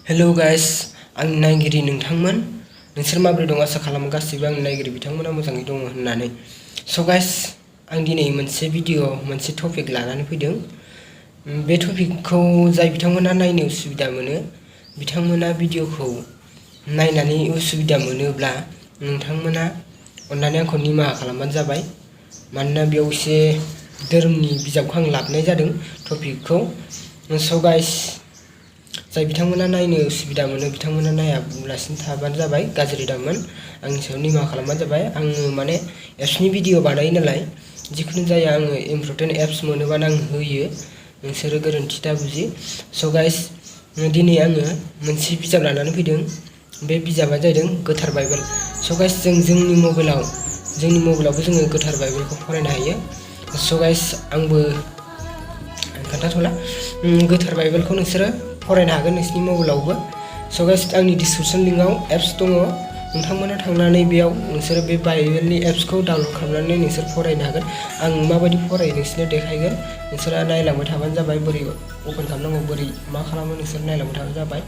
Hello guys आंनि नायगिरि नोंथांमोन नोंसोर माबोरै दं आसा खालामो गासैबो आंनि नायगिरि बिथांमोना मोजाङै दङ होननानै स' गाइस आं दिनै मोनसे टपिक लानानै फैदों बे टपिकखौ जाय बिथांमोना नायनो उसुबिदा मोनो बिथांमोना भिडिअखौ नायनानै उसुबिदा मोनोब्ला नोंथांमोना अन्नानै आंखौ निमाहा खालामबानो जाबाय मानोना बेयाव एसे धोरोमनि बिजाबखौ आं लाबोनाय जादों टपिकखौ स' गाइस जाय बिथांमोना नायनो उसुबिदा मोनो बिथांमोना नायालासिनो थाबानो जाबाय गाज्रि दामोन आंनि सायाव निमाहा खालामबानो जाबाय आङो माने एप्सनि भिडिअ बानायो नालाय जिखुनु जाया आङो इम्परटेन्ट एप्स मोनोबानो आं होयो नोंसोरो गोरोन्थि दाबुजि स' गाइस दिनै आङो मोनसे बिजाब लानानै फैदों बे बिजाबा जादों गोथार बाइबेल स' गाइस जोंनि मबाइलावबो जोङो गोथार बाइबेलखौ फरायनो हायो स' गाइस आंबो खोन्थाथ'ला गोथार बाइबेलखौ नोंसोरो फरायनो हागोन नोंसिनि मबाइलावबो स' गाइस आंनि डिसक्रिपसन लिंकआव एप्स दङ नोंथांमोना थांनानै बेयाव नोंसोरो बे बाइबेलनि एप्सखौ डाउनलड खालामनानै नोंसोर फरायनो हागोन आं माबायदि फरायो नोंसोरनो देखायगोन नोंसोरा नायलांबाय थाबानो जाबाय बोरै अपेन खालामनांगौ बोरै मा खालामो नोंसोर नायलांबाय थाबानो जाबाय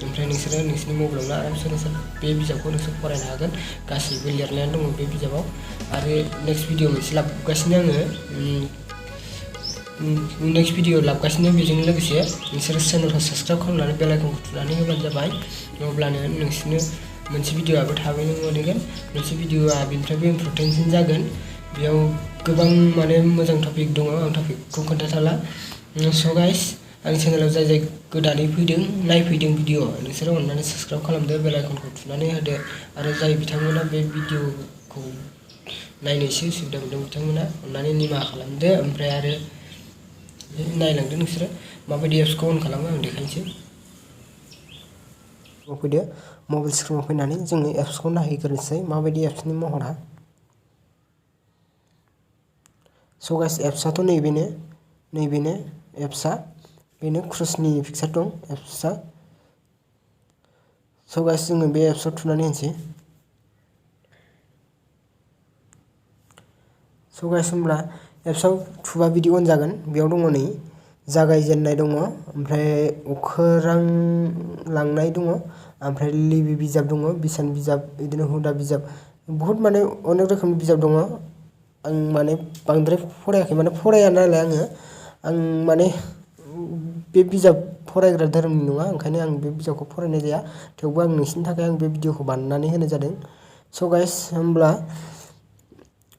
ओमफ्राय नोंसोरो नोंसिनि मबाइलावनो आरामसे नोंसोर बे बिजाबखौ नोंसोर फरायनो हागोन गासैबो लिरनायानो दङ बे बिजाबाव आरो नेक्स्ट भिडिअ मोनसे लाबोगासिनो आङो नेक्स्ट भिडिअ लाबोगासिनो बेजों लोगोसे नोंसोरो चेनेलखौ साबस्क्राइब खालामनानै बेल आइकनखौ थुनानै होबानो जाबाय अब्लानो नोंसोरनो मोनसे भिडिअआबो थाबैनो मोनहैगोन मोनसे भिडिअआ बेनिफ्रायबो इम्परटेन्टसिन जागोन बेयाव गोबां माने मोजां टपिक दङ आं टपिकखौ खोन्थाथाला स' गाइस आंनि चेनेलाव जाय गोदानै फैदों नायफैदों भिडिअ नोंसोरो अननानै साबस्क्राइब खालामदो बेल आइकनखौ थुनानै होदो आरो जाय बिथांमोना बे भिडिअखौ नायनो एसे उसुबिदा मोनदों बिथांमोना अननानै निमाहा खालामदो ओमफ्राय आरो नायलांदो नोंसोरो माबायदि एप्सखौ अन खालामो आं देखायनोसै फैदो मबाइल स्क्रिनाव फैनानै जोङो एप्सखौ नायहैग्रोनोसै माबायदि एप्सनि महरा स' गाइस एप्सआथ' नैबेनो एप्सआ बेनो क्रुसनि पिक्सार दं एप्सआ स' गाइस जोङो बे एप्सआव थुनानै होनोसै स' गाइस होमब्ला एप्सआव थुबा बिदि अन जागोन बेयाव दङ नै जागायजेननाय दङ ओमफ्राय अखोरां लांनाय दङ ओमफ्राय लिबि बिजाब दङ बिसान बिजाब बिदिनो हुदा बिजाब बहुद माने अनेक रोखोमनि बिजाब दङ आं माने बांद्राय फरायाखै माने फराया नालाय आं माने बे बिजाब फरायग्रा धोरोमनि नङा ओंखायनो आं बे बिजाबखौ फरायनाय जाया थेवबो आं नोंसिनि थाखाय आं बे भिडिअखौ बानायनानै होनाय जादों स' गाइस होमब्ला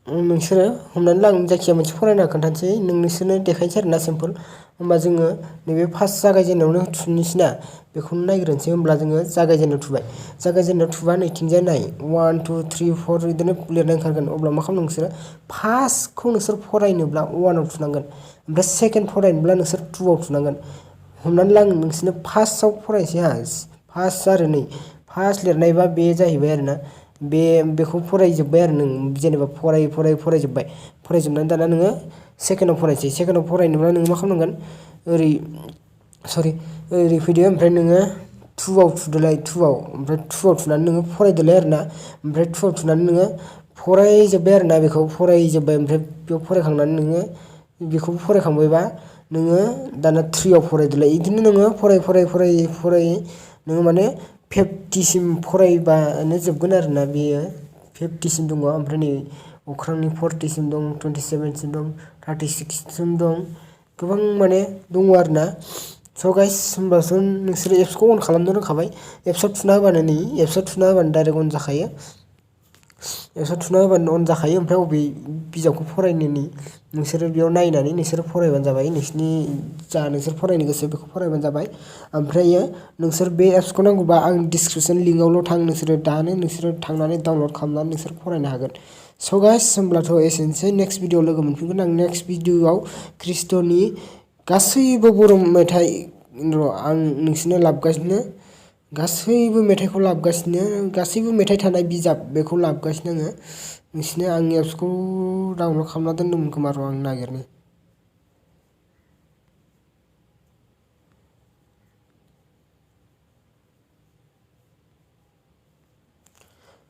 नोंसोरो हमनानै ला आं जायखिजाया मोनसे फरायना खोन्थानोसै नोंसोरनो देखायनोसै आरोना सिम्पोल होमबा जोङो नैबे फार्स्ट जागायजेननायावनो थुनोसैना बेखौनो नायग्रोनोसै होमब्ला जोङो जागायजेननायाव थुबा नैथिंजाय नाय 1 2 3 4 बिदिनो लिरनाय ओंखारगोन अब्ला मा खालामो नोंसोरो फार्स्टखौ नोंसोर फरायनोब्ला 1 आव थुनांगोन ओमफ्राय सेकेन्ड फरायनोब्ला नोंसोर 2 आव थुनांगोन हमनानै ला आं नोंसोरनो फार्स्टआव फरायनोसै फार्स्ट आरो नै फार्स्ट लिरनायबा बे जाहैबाय आरोना बेखौ फरायजोब्बाय आरो नों जेनेबा फरायजोब्बाय फरायजोबनानै दाना नोङो सेकेन्डआव फरायनोसै सेकेन्डआव फरायनोब्ला नोङो मा खालामनांगोन ओरै फैदो ओमफ्राय नोङो 2 आव थुदोलाय 2 आव ओमफ्राय 2 आव थुनानै नोङो फरायदोलाय आरोना ओमफ्राय 2 आव थुनानै नोङो फरायजोब्बाय आरोना बेखौ फरायजोब्बाय ओमफ्राय बेयाव फरायखांनानै नोङो बेखौबो फरायखांबायबा नोङो दाना 3 आव फरायदोलाय बिदिनो नोङो फरायै नोङो माने 50 सिम फरायबानो जोबगोन आरोना बेयो 50 सिम दङ ओमफ्राय नै अख्रांनि 40 सिम दं 27 सिम दं 36 सिम दं गोबां माने दङ आरोना स' गाइस होमब्लासो नोंसोरो एप्सखौ अन खालामनो रोंखाबाय एप्सआव थुना होबानो डाइरेक्ट अन जाखायो ओमफ्राय बबे बिजाबखौ फरायनो नोंसोरो बेयाव नायनानै नोंसोरो फरायबानो जाबाय नोंसोर फरायनो गोसो बेखौ फरायबानो जाबाय ओमफ्रायो नोंसोर बे एप्सखौ नांगौबा आं डिसक्रिपसन लिंकआवल' नोंसोरो थांनानै डाउनलड खालामनानै नोंसोर फरायनो हागोन स' गाइस होमब्लाथ' एसेनोसै नेक्स्ट भिडिअ लोगो मोनफिनगोन आं नेक्स्ट भिडिअआव ख्रिस्ट'नि गासैबो बर' मेथाइ आं नोंसोरनो लाबोगासिनो गासैबो मेथाइखौ लाबोगासिनो गासैबो मेथाइ थानाय बिजाब बेखौ लाबोगासिनो आङो नोंसोरनो आं एप्सखौ डाउनलड खालामना दोन्दोंमोन खोमा र' आं नागिरनो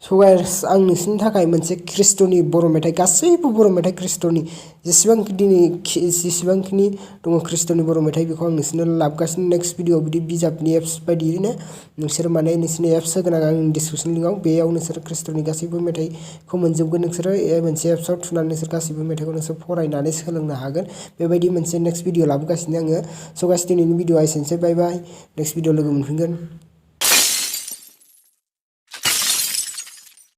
स' गाइस आं नोंसोरनि थाखाय मोनसे ख्रीष्टनि बर' मेथाइ गासैबो बर' मेथाइ ख्रीष्टनि जेसेबांखिनि दङ ख्रीष्टनि बर' मेथाइ बेखौ आं नोंसोरनो लाबोगासिनो नेक्स्ट भिडिअ बिदि बिजाबनि एप्स बायदियैनो नोंसोर माने नोंसोरनि एप्स होगोन आं डिसक्रिपसन लिंकआव बेयाव नोंसोर ख्रीष्टनि गासैबो मेथाइखौ मोनजोबगोन नोंसोरो मोनसे एप्सआव थुनानै नोंसोर गासैबो मेथाइखौ नोंसोर फरायनानै सोलोंनो हागोन बेबायदि मोनसे नेक्स्ट भिडिअ लाबोगासिनो आङो स' गाइस दिनैनि भिडिअआ एसेनोसै बाय बाय नेक्स्ट भिडिअ लोगो मोनफिनगोन।